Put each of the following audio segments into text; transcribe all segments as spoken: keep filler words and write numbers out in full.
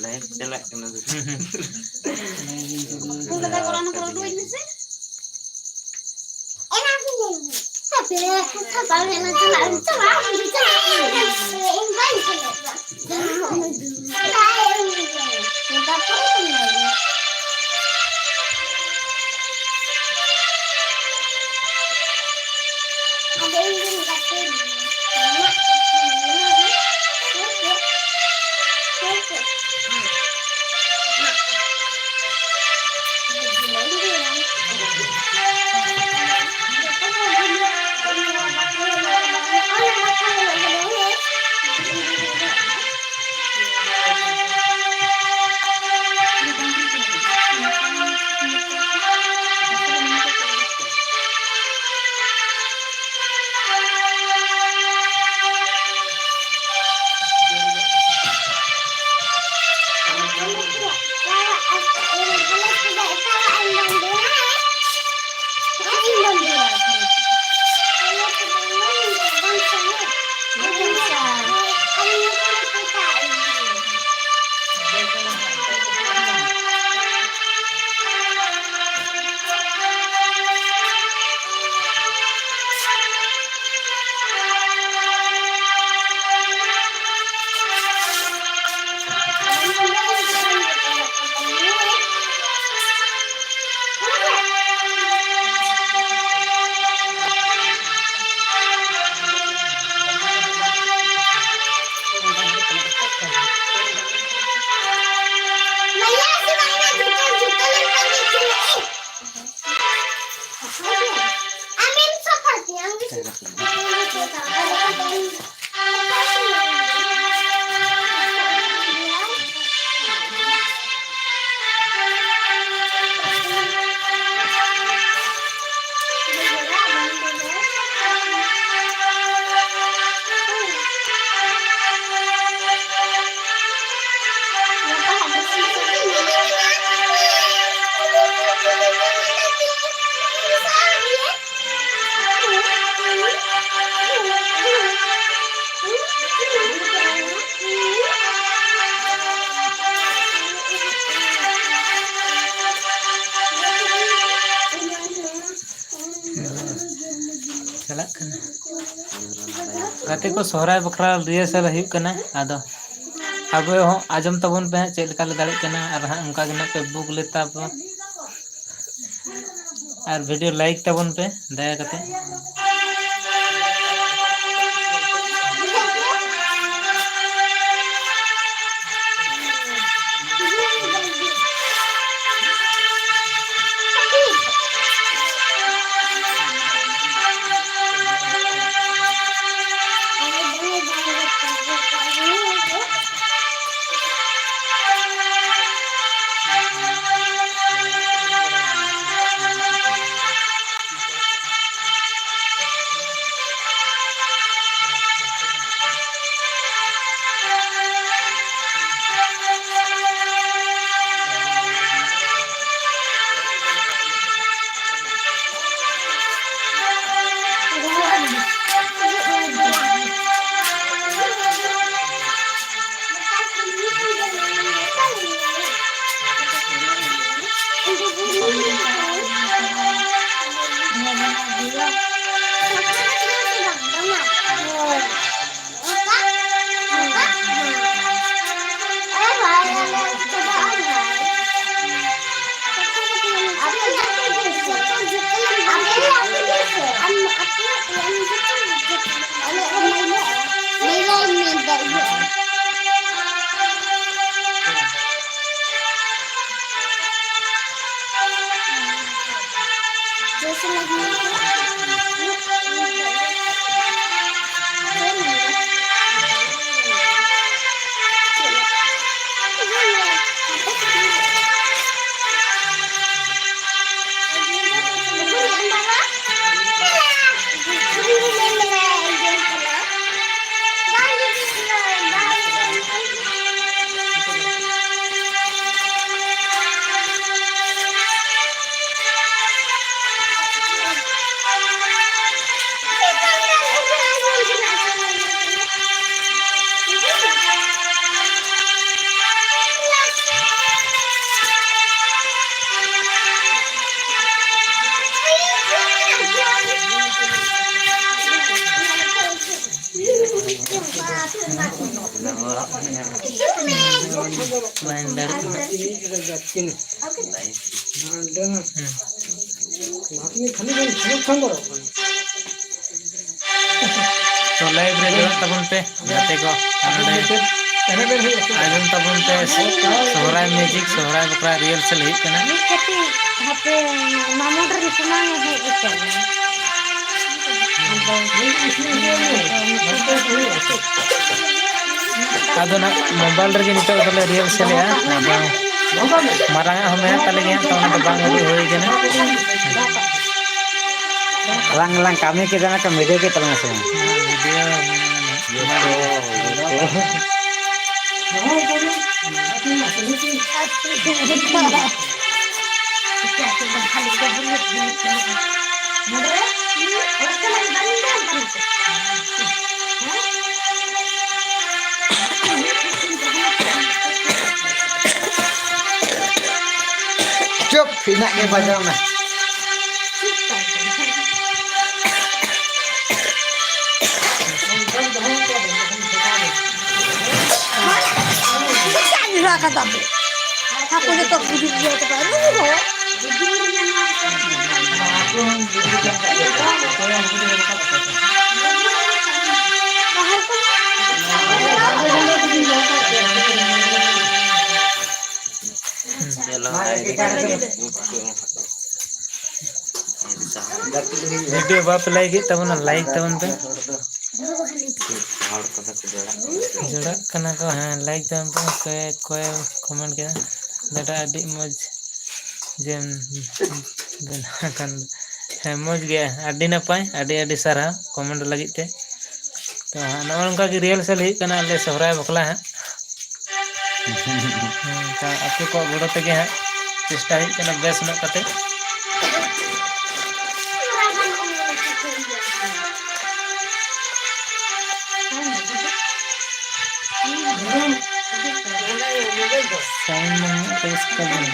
Live ᱪᱟᱞᱟᱜ ᱠᱟᱱᱟ᱾ ᱤᱧ ᱫᱚ ᱫᱟᱠᱟ ᱚᱲᱟᱜ ᱠᱷᱚᱱᱟᱜ ᱩᱰᱩᱠ ᱦᱤᱡᱩᱜ ᱢᱮᱥᱮ᱾ ᱦᱟᱯᱮ, ᱠᱟᱛᱷᱟ ᱵᱟᱝ ᱦᱮᱡ ᱞᱮᱱ ᱛᱟᱢᱟ, ᱟᱢ ᱪᱟᱞᱟᱜ ᱟᱢ, ᱤᱧ ᱪᱟᱞᱟᱜ ᱟᱹᱧ᱾ ᱤᱧ ᱵᱟᱹᱧ ᱪᱟᱞᱟᱜᱼᱟ᱾ ᱪᱟᱞᱟᱜ ᱟᱹᱧ᱾ ᱛᱟᱨᱯᱚᱨᱮ ᱛᱚᱧ ᱞᱟᱹᱭᱟ᱾ ᱟᱫᱚ ᱤᱧ ᱨᱮᱱ ᱜᱟᱛᱮ ᱢᱮᱱᱟᱜ ᱠᱚ ᱛᱤᱧᱟ᱾ ᱦᱮᱸ ᱥᱮ? ᱦᱮᱸ ᱥᱮ? ᱜᱟᱛᱮ ᱠᱚ, ᱥᱚᱦᱨᱟᱭ ᱵᱟᱠᱷᱨᱟ rehearsal ᱦᱩᱭᱩᱜ ᱠᱟᱱᱟ᱾ ᱟᱫᱚ ᱟᱵᱚ ᱦᱚᱸ ᱟᱸᱡᱚᱢ ᱛᱟᱵᱚᱱ ᱯᱮ ᱦᱟᱸᱜ, ᱪᱮᱫ ᱞᱮᱠᱟ ᱞᱮ ᱫᱟᱲᱮᱜ ᱠᱟᱱᱟ, ᱟᱨ ᱦᱟᱸᱜ ᱚᱱᱠᱟ ᱜᱮ ᱱᱟᱜ ᱯᱮ book ᱞᱮ ᱛᱟᱵᱚ᱾ ᱟᱨ video like ᱛᱟᱵᱚᱱ ᱯᱮ ᱫᱟᱭᱟ ᱠᱟᱛᱮ᱾ ᱵᱟᱹᱧ ᱫᱟᱲᱮᱭᱟᱜ ᱠᱟᱱᱟ᱾ ᱦᱩᱸ᱾ ᱛᱚ live ᱨᱮ ᱡᱚᱲᱟᱜ ᱛᱟᱵᱚᱱ ᱯᱮ ᱜᱟᱛᱮ ᱠᱚ, ᱱᱚᱰᱮ ᱟᱸᱡᱚᱢ ᱛᱟᱵᱚᱱ ᱯᱮ ᱥᱚᱦᱨᱟᱭ music, ᱥᱚᱦᱨᱟᱭ ᱵᱟᱠᱷᱨᱟ rehearsal ᱦᱩᱭᱩᱜ ᱠᱟᱱᱟ᱾ ᱢᱤᱫ ᱠᱟᱹᱴᱤᱡ ᱦᱟᱯᱮ, ᱢᱟᱢᱚᱱ ᱨᱮᱱ ᱥᱟᱢᱟᱝ ᱮ ᱦᱮᱡ ᱟᱠᱟᱱᱟ᱾ ᱟᱫᱚ ᱱᱟᱜ mobile ᱨᱮᱜᱮ ᱱᱤᱛᱚᱜ ᱫᱚᱞᱮ rehearsal ᱮᱜᱼᱟ᱾ ᱟᱫᱚ ᱢᱟᱨᱟᱝ ᱟᱜ ᱦᱚᱸ ᱢᱮᱱᱟᱜ ᱛᱟᱞᱮ ᱜᱮᱭᱟ, ᱛᱚ ᱚᱱᱟ ᱫᱚ ᱵᱟᱝ ᱩᱫᱩᱜ ᱦᱩᱭ ᱠᱟᱱᱟ᱾ ᱞᱟᱝ, ᱞᱟᱝ ᱠᱟᱹᱢᱤ ᱠᱮᱫᱟ ᱱᱟᱜ, video ᱠᱮᱫ ᱛᱟᱞᱟᱝ ᱢᱮ ᱥᱮ ᱵᱟᱝ? Video᱾ ᱪᱩᱯ, ᱤᱱᱟᱹᱜ ᱜᱮ ᱵᱟᱡᱟᱣ ᱢᱮ᱾ ᱦᱟᱹᱠᱩ ᱡᱚᱛᱚ ᱵᱩᱡᱩᱜ ᱜᱮᱭᱟ ᱠᱚ, ᱟᱞᱩ ᱦᱚᱸ᱾ ᱪᱚᱞᱚ, ᱦᱟᱭ ᱨᱮ᱾ Video ᱵᱟᱯᱮ like ᱮᱫ ᱛᱟᱵᱚᱱᱟ, like ᱛᱟᱵᱚᱱ ᱯᱮ᱾ ᱦᱚᱲ ᱠᱚᱫᱚ ᱠᱚ ᱡᱚᱲᱟᱜ ᱠᱟᱱᱟ ᱥᱮ? ᱡᱚᱲᱟᱜ ᱠᱟᱱᱟ ᱠᱚ, ᱦᱮᱸ, like ᱛᱟᱵᱚᱱ ᱯᱮ᱾ ᱚᱠᱚᱭ, ᱚᱠᱚᱭ comment ᱠᱮᱫᱟ? ᱫᱟᱫᱟ ᱟᱹᱰᱤ ᱢᱚᱡᱽ ᱡᱮᱢ ᱵᱮᱱᱟᱣ ᱟᱠᱟᱱ᱾ ᱦᱮᱸ, ᱢᱚᱡᱽ ᱜᱮ, ᱟᱹᱰᱤ ᱱᱟᱯᱟᱭ, ᱟᱹᱰᱤ ᱟᱹᱰᱤ ᱥᱟᱨᱦᱟᱣ comment ᱞᱟᱹᱜᱤᱫ ᱛᱮ᱾ ᱛᱚ ᱦᱟᱸᱜ ᱱᱚᱜᱼᱚ ᱱᱚᱝᱠᱟ ᱜᱮ rehearsal ᱦᱩᱭᱩᱜ ᱠᱟᱱᱟ ᱟᱞᱮ ᱥᱚᱦᱨᱟᱭ ᱵᱟᱯᱞᱟ ᱦᱟᱸᱜ᱾ ᱦᱩᱸ, ᱛᱚ ᱟᱯᱮ ᱠᱚᱣᱟᱜ ᱜᱚᱲᱚ ᱛᱮᱜᱮ ᱦᱟᱸᱜ ᱪᱮᱥᱴᱟ ᱦᱩᱭᱩᱜ ᱠᱟᱱᱟ ᱵᱮᱥ ᱧᱚᱜ ᱠᱟᱛᱮ᱾ Sound ᱢᱟ ᱢᱤᱫ ᱵᱮᱥ ᱛᱟᱵᱚᱱ᱾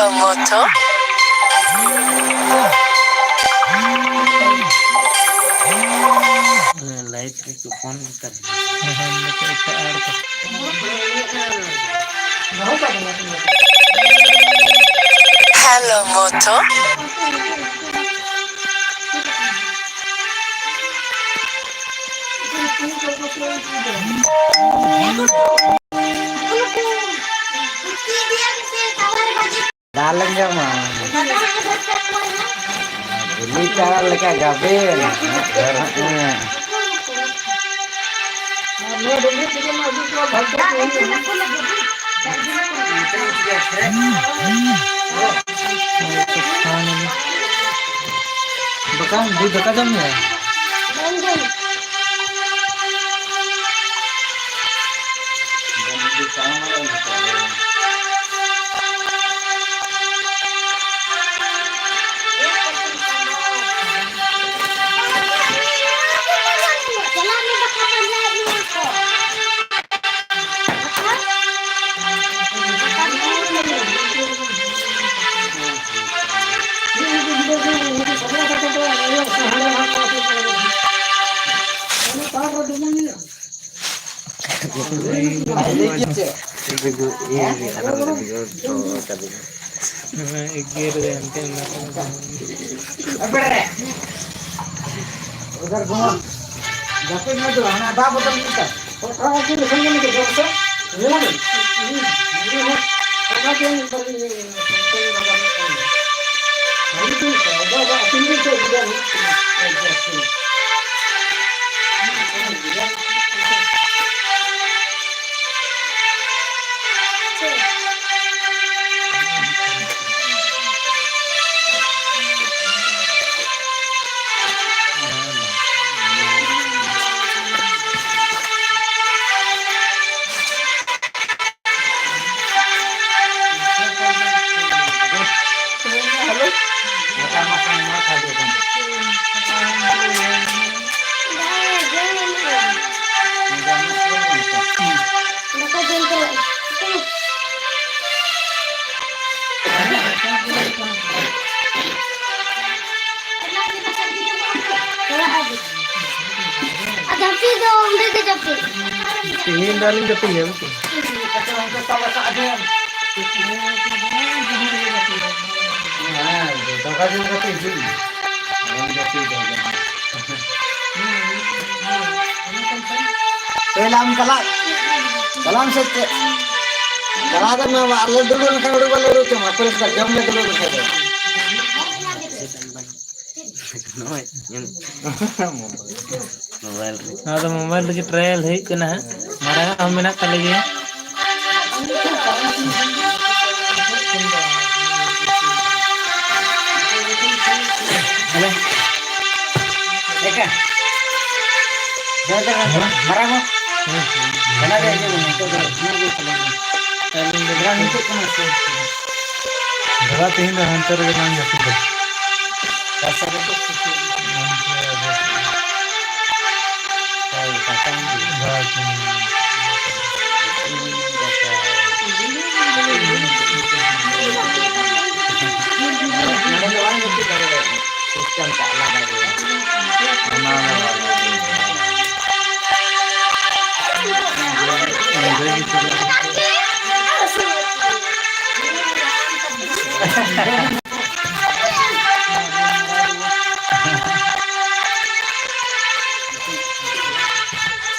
ᱢᱚᱛᱚ᱾ ᱞᱟᱭᱤᱴ ᱠᱚ ᱯᱷᱳᱱ ᱠᱟᱫᱟ᱾ ᱦᱮᱸ, ᱦᱮᱸ, ᱱᱤᱛᱚᱜ ᱮᱴᱟᱜ ᱦᱚᱲ ᱠᱚ᱾ ᱦᱮᱞᱳ ᱢᱚᱛᱚ᱾ ᱫᱟᱜ ᱞᱮᱱ ᱜᱮ ᱢᱟ᱾ ᱵᱤᱞᱤ ᱪᱟᱨᱟ ᱞᱮᱠᱟ ᱜᱟᱵᱮᱱ᱾ ᱟᱨ ᱦᱮᱸ᱾ ᱫᱟᱠᱟ, ᱫᱩ ᱫᱟᱠᱟ ᱡᱚᱢ ᱢᱮ᱾ ᱮᱜᱮᱨ ᱨᱮ ᱦᱟᱱᱛᱮ ᱱᱟᱛᱮ᱾ ᱩᱫᱷᱟᱨ ᱜᱷᱩᱢᱟ᱾ ᱡᱟᱹᱯᱤᱫ ᱢᱮ ᱛᱚ, ᱦᱟᱱᱟ ᱫᱟᱜ ᱵᱚᱛᱚᱞ ᱤᱫᱤ ᱠᱟᱜ᱾ ᱛᱮᱦᱮᱧ ᱫᱚ ᱟᱹᱞᱤᱧ ᱫᱚ ᱛᱮᱦᱮᱧ ᱦᱮᱸ, ᱫᱟᱠᱟ ᱡᱚᱢ ᱠᱟᱛᱮ ᱦᱤᱡᱩᱜ ᱢᱮ᱾ ᱛᱮᱞᱟᱢ ᱪᱟᱞᱟᱜ, ᱪᱟᱞᱟᱜ ᱥᱮ ᱪᱮᱫ? ᱪᱟᱞᱟᱣ ᱫᱚ ᱢᱟ, ᱟᱞᱮ ᱫᱩᱲᱩᱵ ᱞᱮᱱᱠᱷᱟᱱ ᱦᱩᱲᱩ ᱵᱟᱞᱮ ᱩᱰᱩᱠ ᱪᱚ ᱢᱟ, ᱯᱚᱨᱤᱥᱠᱟᱨ ᱡᱚᱢ ᱞᱮ ᱫᱩᱲᱩᱵ ᱞᱮᱱᱠᱷᱟᱱ ᱫᱚ᱾ ᱱᱚᱜᱼᱚᱭ ᱧᱮᱞ᱾ ᱢᱳᱵᱟᱭᱤᱞ ᱨᱮ᱾ ᱱᱚᱣᱟ ᱫᱚ ᱢᱳᱵᱟᱭᱤᱞ ᱨᱮᱜᱮ ᱴᱨᱟᱭᱟᱞ ᱦᱩᱭᱩᱜ ᱠᱟᱱᱟ ᱦᱟᱸᱜ᱾ ᱢᱟᱨᱟᱝ ᱟᱜ ᱦᱚᱸ ᱢᱮᱱᱟᱜ ᱛᱟᱞᱮ ᱜᱮᱭᱟ᱾ ᱦᱮᱞᱳ᱾ ᱮᱠᱟ᱾ ᱡᱚᱭ ᱫᱮᱵ ᱢᱟᱨᱟᱝ ᱦᱚᱸ᱾ ᱦᱮᱸ᱾ ᱚᱱᱟ ᱜᱮ ᱤᱭᱟᱹ ᱱᱤᱛᱚᱜ ᱫᱚ ᱤᱭᱟᱹ ᱜᱮ ᱪᱟᱞᱟᱜ ᱠᱟᱱᱟ᱾ ᱟᱹᱞᱤᱧ ᱫᱚ ᱵᱟᱝ ᱦᱤᱡᱩᱜ ᱠᱟᱱᱟ ᱥᱮ? ᱫᱟᱫᱟ, ᱛᱮᱦᱮᱧ ᱫᱚ ᱦᱟᱱᱛᱮ ᱨᱮᱜᱮ ᱞᱟᱝ ᱡᱟᱹᱯᱤᱫᱟ᱾ ᱦᱟᱱᱛᱮ ᱟᱵᱚ ᱦᱳᱭ, ᱠᱟᱴᱟ ᱢᱟ᱾ ᱦᱳᱭ, ᱦᱳᱭ᱾ ᱱᱚᱰᱮ ᱫᱚ ᱵᱟᱝ ᱡᱟᱹᱯᱤᱫ ᱫᱟᱲᱮᱭᱟᱜᱼᱟ᱾ ᱥᱤᱥᱴᱮᱢ ᱴᱟᱜ ᱟᱞᱟᱫᱟ ᱜᱮᱭᱟ᱾ ᱚᱱᱟ ᱫᱚ ᱟᱞᱟᱫᱟ ᱜᱮᱭᱟ᱾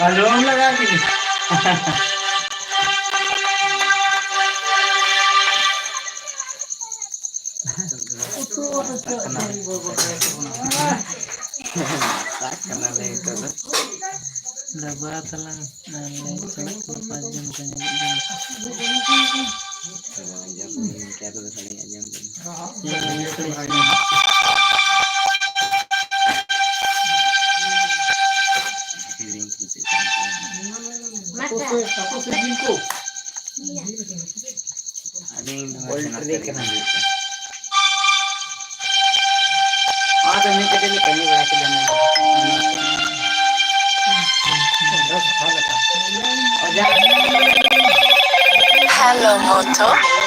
ᱟᱸᱡᱚᱢ ᱞᱟᱜᱟ ᱠᱤᱫᱟᱹᱧ᱾ ᱪᱟᱞᱟᱜ ᱠᱟᱱᱟ ᱞᱟᱹᱭ ᱛᱮᱫᱚ᱾ ᱰᱟᱵᱟ ᱛᱟᱞᱟᱝ ᱟᱨ ᱞᱟᱹᱭ ᱪᱟᱞᱟᱜ ᱠᱟᱱᱟ ᱯᱟᱸᱪ ᱡᱚᱱ ᱠᱚ ᱧᱮᱞᱚᱜ ᱠᱟᱱᱟ᱾ ᱟᱸᱡᱚᱢ ᱠᱮᱫ ᱫᱚ ᱥᱟᱰᱮ ᱟᱸᱡᱚᱢ ᱠᱮᱫ᱾ ᱟᱹᱞᱤᱧ ᱫᱚ ᱯᱳᱞᱴᱨᱤ ᱠᱟᱱᱟ᱾ ᱚᱱᱟᱛᱮ ᱢᱤᱫ ᱠᱟᱹᱴᱤᱡ ᱞᱤᱧ ᱠᱟᱹᱢᱤ ᱵᱟᱲᱟ ᱠᱮᱫᱟ ᱱᱚᱰᱮ᱾ ᱚᱡᱟ᱾ Hello, Moto.